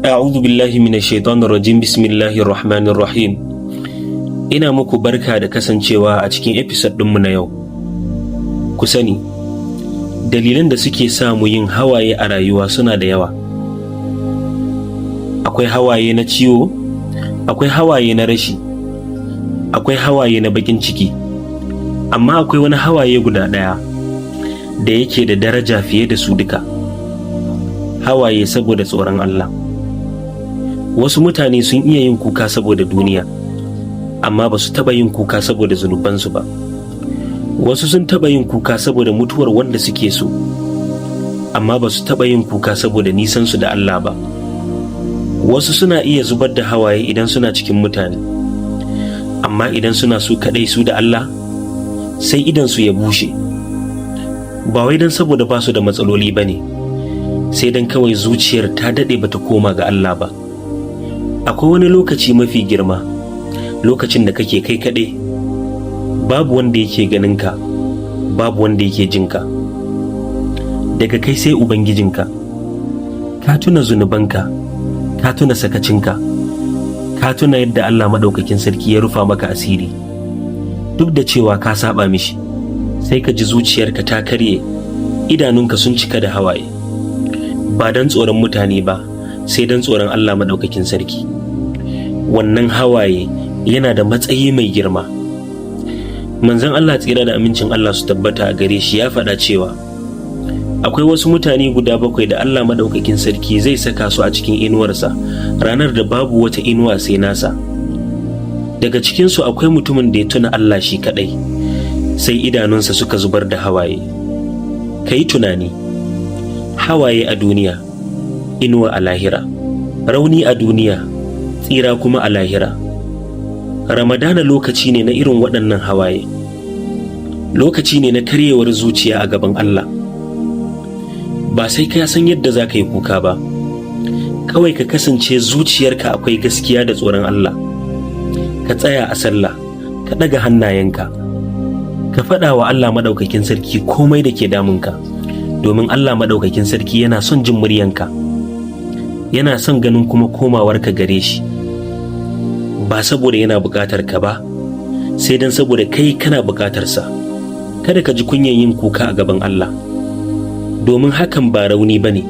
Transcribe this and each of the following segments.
A'udhu billahi minash shaitanir rajim. Bismillahir rahmanir rahim. Ina muku barka da kasancewa a cikin episode ɗinmu na yau. Ku sani, dalilan da suke sa mu yin hawaye a rayuwa suna da yawa. Akwai hawaye na ciwo, akwai hawaye na rashi, akwai hawaye na baƙin ciki, amma akwai wani hawaye guda ɗaya da yake da daraja fiye da su duka. Hawaye saboda tsoron Allah. Wasu mutane sun iya yin kuka saboda duniya, amma ba su taɓa yin kuka saboda zunubansu ba. Wasu sun taɓa yin kuka saboda mutuwar wanda suke so, amma ba su taɓa yin kuka saboda nisansu da Allah ba. Wasu suna iya zubar da hawaye idan suna cikin mutane, amma idan suna su kaɗai su da Allah, sai idonsu ya bushe. Ba wai don saboda ba su da matsaloli ba ne, sai don kawai zuciyar ta daɗe bata koma ga Allah ba. Akwai wani lokaci mafi girma, lokacin da kake kai kaɗai, babu wanda yake ganinka, babu wanda yake jinka, daga kai sai Ubangijinka. Ka tuna zunubanka, ka tuna sakacinka, ka tuna yadda Allah Maɗaukakin Sarki ya rufa maka asiri duk da cewa ka saba mishi. Sai ka ji zuciyarka ta karye, idanunka sun cika da hawaye, ba don tsoron mutane ba, sai don tsoron Allah Maɗaukakin Sarki. Wannan hawaye yana da matsayi mai girma. Manzon Allah, tsira da amincin Allah su tabbata a gare shi, ya faɗa cewa akwai wasu mutane guda bakwai da Allah Maɗaukakin Sarki zai saka su a cikin inuwarsa ranar da babu wata inuwa sai nasa. Daga cikinsu akwai mutumin da ya tuna Allah shi kaɗai, sai idanunsa suka zubar da hawaye. Ka yi tunani: hawaye a duniya, inuwa a lahira; rauni a duniya, tsira kuma a lahira. Ramadana lokaci ne na irin waɗannan hawaye, lokaci ne na karyewar zuciya a gaban Allah. Ba sai ka san yadda za ka yi kuka ba, kawai ka kasance zuciyarka akwai gaskiya da tsoron Allah. Ka tsaya a sallah, ka ɗaga hannayenka, ka faɗa wa Allah Maɗaukakin Sarki komai da ke damunka, domin Allah Maɗaukakin Sarki yana son jin muryanka, yana son ganin kuma komawarka gare shi, ba saboda yana buƙatar ka ba, sai don saboda kai kana buƙatarsa. Kada ka ji kunyan yin kuka a gaban Allah, domin hakan ba rauni ba ne,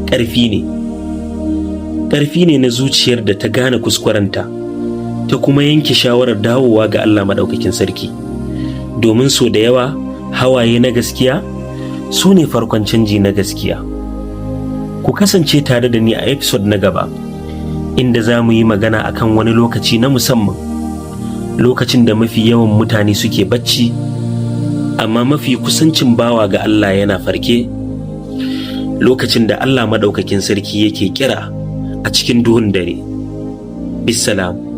ƙarfi ne. Ƙarfi ne na zuciyar da ta gane kuskurenta, ta kuma yanke shawarar dawowa ga Allah Maɗaukakin Sarki, domin so da yawa hawaye na gaskiya su ne farkon canji na gaskiya. Ku kasance tare da ni a episode na gaba, inda za mu yi magana akan wani lokaci na musamman, lokacin da mafi yawan mutane suke bacci, amma mafi kusancin bawa ga Allah yana farke, lokacin da Allah Maɗaukakin Sarki yake kira a cikin duhun dare. Bisalam.